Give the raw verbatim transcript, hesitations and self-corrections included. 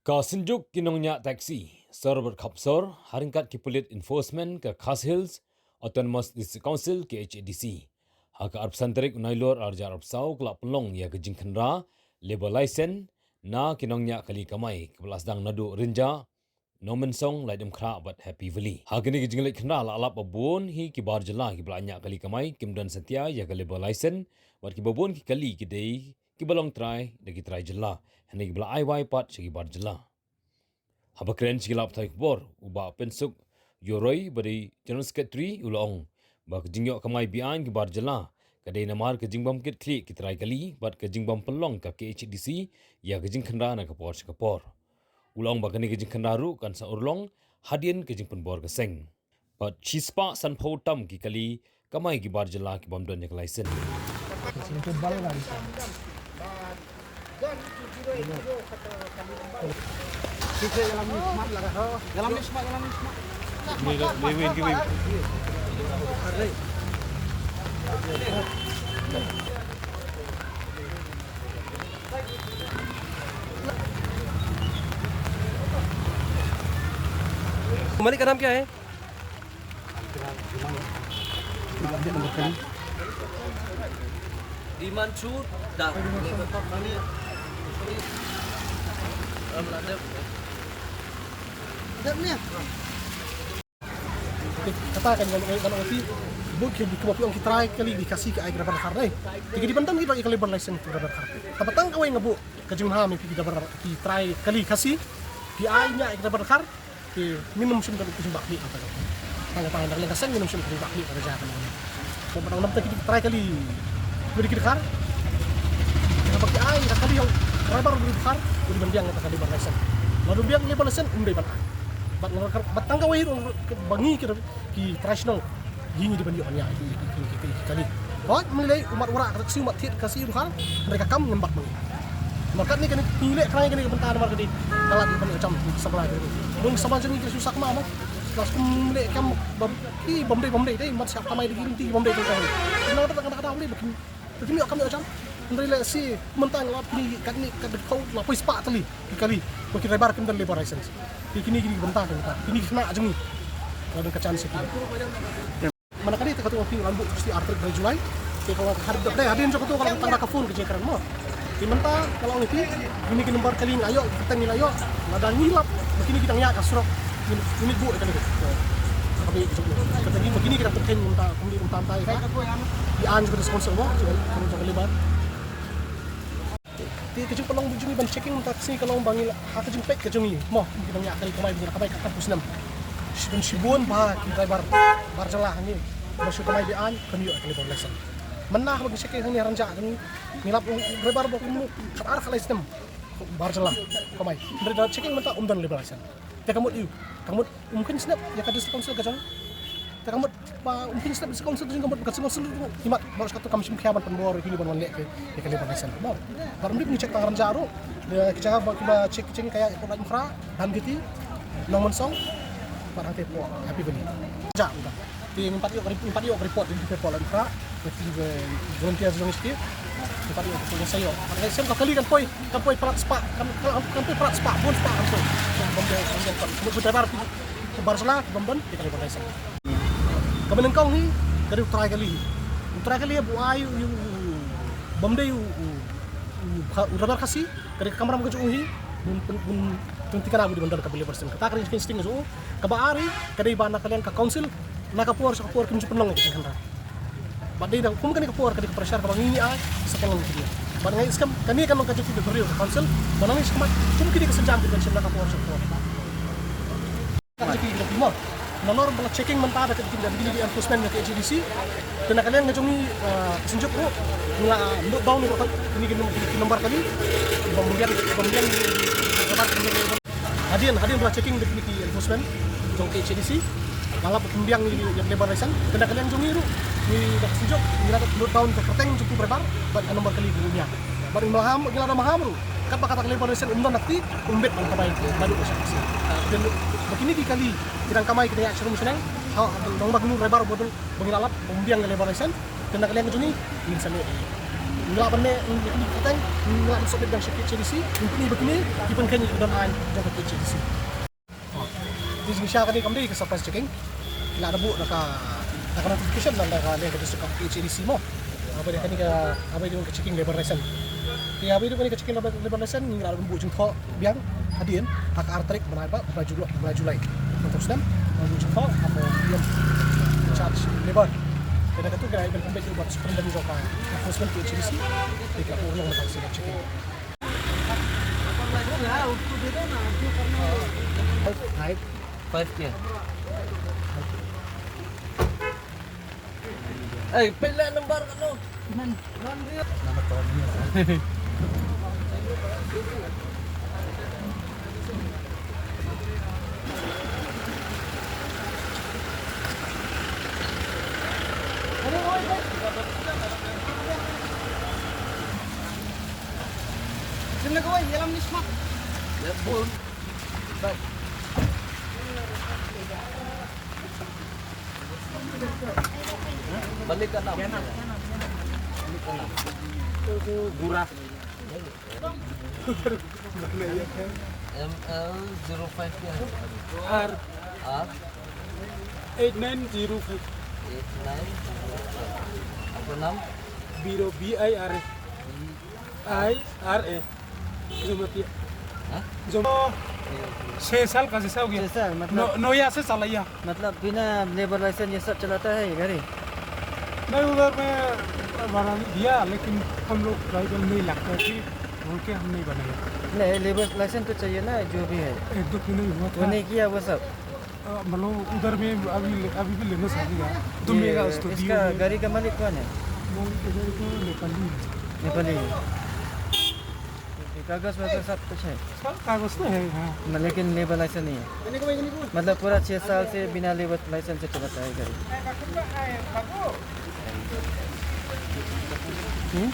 Ka Synjuk ki Nongñiah Taxi, Sor bad Khapsor, ha ryngkat ki pulit enforcement ka Khasi Hills Autonomous District Council, K H A D C, ha ka arphew san tarik u Nailur arhajar arphew saw ka la pynlong ïa ka jingkhynra labour license na ki nongñiah kali kamai kaba la sdang naduh Rynjah, Nongmynsong, Laitumkhrah bad Happy Valley. Ha kane ka jingleit khynra la ap ba bun hi ki bar jylla kiba la ñiah kali kamai kim don satia ïa ka labour license, bad kiba bun ki kali ki dei kiba long trai da ki trai jylla, hynrei kiba la ai wai pat sha ki bar jylla. Haba kren sha ki lad pathai khubor, u Bah Pynsuk Ïew Roy ba dei General Secretary u la ong ba ka jingïoh kamai be-aiñ ki bar jylla ka dei namar ka jingbym kit khlieh ki trai kali bad ka jingbym pynlong ka K H A D C ïa ka jingkhynra na ka por sha ka por. U la ong ba kane ka jingkhynra ruh kan sa urlong hadien ka jingpynbor ka seng. Bad shispah sanphew tam ki kali kamai ki bar jylla kibym don ïa ka license. मालिक का नाम क्या है? Himanshu Da. Kata kan ngan ngan ngan oti. Bun ki ki ki trai kali di Khasi ka ai ka dabar khar dei. Ki di ban tam ki ba ki kali ban license ki dabar khar. Tapa tang kawei nga bu ka jingmaham ki dabar ki trai kali Khasi. Ki ai nya ki dabar khar. Ki minimum sim ka ku jingba ki apa. Tang tang dak leng ka seng minimum sim ka jingba ki ka ja kan. Ko ba dang nam ta ki trai kali. Ki di ki khar. Ka ba ki ai ka kali ïa driver ki khar. Ki di ban biang ka kali ban license. Lada biang kali ban license um dei ban ai. Bad ngan kar bad tang kawei ruh ba ngi ki ki trai shnong. Ngi ngi di ban ïoh nia ki ki ki ki kali. Hoi mlei umat wara ka taksi umat thied ka si ruh hal. Mereka kam ngan bat mlei. Markat ni kani ngi leh krai kani bynta markat ni. Kalat ban ïoh jam sabla kani. Bun sabla jam ngi ki susah ma ma. Las kum leh kam bam ki bam dei bam dei dei mat siap kamai di ki bam dei bam dei. Nang kata kata kata bam dei. Te kini kam ïoh jam. Hynrei leh si mynta nga la pynïaid kat ni kat dei kau la poi spah tylli ki kali. Ba ki driver kim don labour license. Ki kini kini bynta ka bynta. Kini kena jong ngi. La don ka chance ki. Mana kali te katu phi lambu si artik dari Julai. Te ka hadien hadien jong katu ka tang ka phone ka jingkren mo. Ki mynta ka long iti. Kini ki number kali nga ïoh, kita ngi la ïoh. Lada ngi lap, kini kita ngi ka surok. Kini bu kali. Kami kini kita kini kita mynta kami mynta mynta. Di an juga sponsor mo, jong ka labour. Te ka jingpynlong jong ngi ban checking mynta ka sngi ka long ba ngi la ha ka jingpeit ka jong ngi mo ngi dang ïa kali kamai ba ngi la kamai kata ka snem. Shibun shibun ba ki driver bar jylla hangne ba shu kamai be-aiñ kam ïoh ka labour license. Mynta haba ngi checking hangne ha Rynjah jong ngi ngi lap driver ba kum khat ar khat lai snem bar jylla kamai. Hynrei da checking mynta um don labour license. Te ka mut ïu ka mut um kheiñ snep ïa ka district council ka jong. Te ka mut ba um kheiñ snep district council ka jong ka mut ka district council ruh ki mat ba ka tu kam shim khia ban pynbor ïa kini ban wan leh ïa ka labour license. Ba ba um dei ban check tang Rynjah ruh. Ki jaka ba kiba check check ka ïa ka Laitumkhrah, Dhankheti, Nongmynsong. Ba hangte po Happy Valley. Rynjah ruh. Te ngim pat ïoh ngim pat ïoh report, ngim pat ïoh report. Ki volunteer jong ki ki pat ïoh ki sa ïoh. Ka sem ka kali kan poi kan poi palat spah kan kan poi palat spah bun spah kan poi. Bom de bom de kan poi driver pi bar sala bom don ki kali bar sala. Ka benengkong hi ka dei u trai kali hi. U trai kali hi bu ai u bom de u u driver Khasi ka dei ka kamram ka jong u hi. Bun bun tun tikana bu di ban don ka beli bar sala kata ka dei ka sting ka jong u. Ka ba ari ka dei ba na ka liang ka council na ka por sha ka por kim ju pynlong ka jingkhanra. Bad dei da kum kane ka por ka dei ka pressure kaba ngi ngi ai sa ka ngi ngi. Bad ngi skhem kane ka long ka jingkit da ka council ba nang ngi skhem kum kine ka senjam ki ban shim na ka por sha ka por. Ka jingkit da ki mo. Nalor ba la checking mynta da ka jingkit da ki enforcement na ka H A D C. Te na ka liang ka jong ngi ka synjuk ruh nga note down ruh kini ki number kali. Bam biang bam biang. Hadien hadien ba la checking da ki enforcement jong ka H A D C. Ba la pynbiang ïa ka labour license. Kane ka liang jong ngi ruh ngi da ka synjuk ngi la note down ka kyrteng jong u driver bad ka number kali jong u. Bad ngi maham ngi la da maham ruh. Katba kata ka labour license um don na kti um bit ban kamai ka dei ka shah. Ba kini ki kali ki dang kamai ki dang ïa sharum shneng. Ha dang ba kinu driver ba dang ba ngi la lap um biang ka labour license. Kane ka liang jong ngi ngin sa leh. Ngi lah ban leh, ngi kynnoh kyrteng, ngi lah ban submit biang sha K H A D C, ngi pyni ba kine ki pynkheiñ ïa ka don aiñ jong ka K H A D C. Te jingshai kane kam dei ka surprise checking. Ngi lah da buh da ka, da ka notification na da ka link ka district ka K H A D C mo. Haba dei kane ka, haba dei ka checking labour license. Te haba dei kane ka checking labour, labour license, ngi lah ban buh jingthoh biang hadien ha ka ar tarik bnai ba, bnai Jul-, bnai July. Ngan tong snem, ngan buh jingthoh hapoh U M in charge labour. Te da katu ngi lah ban pynbeit ïa u superintendent jong ka enforcement K H A D C. Te ka buh long na ka surprise checking. Five. Five K. Eh, pila number ka no? Balik ka nam. Balik ka nam. Gura. M L zero five ya. R. R. Eight nine zero five. Eight nine zero five. Apa nam? Biro, B I R A. I R A. Zomatia. हाँ? Zom-, छह साल का जैसा हो गया। छह साल, मतलब नौ, नौ या से चला या। मतलब बिना लेबर लाइसेंस ये सब चलाता है ये गाड़ी? नहीं, उधर में बना दिया, लेकिन हम लोग ट्राइबल नहीं लगता है, फिर बोल के हम नहीं बनाया। नहीं, लेबर लाइसेंस तो चाहिए ना, जो भी है। एक दो क्यों नहीं हुआ वो था? नहीं किया वो सब। अ, मतलब उधर में अभी ले-, अभी भी लेना चाहिए। तुम ये मेरा उसको इसका दियो। गाड़ी का मालिक कौन है? मालिक इधर को नेपाली है। नेपाली है। कागज वगैरह सब कुछ है? सब कागज तो है, हाँ। म-, लेकिन लेबर लाइसेंस नहीं है? मतलब पूरा छः साल से बिना लेबर लाइसेंस से चलाता है गाड़ी। हम्म?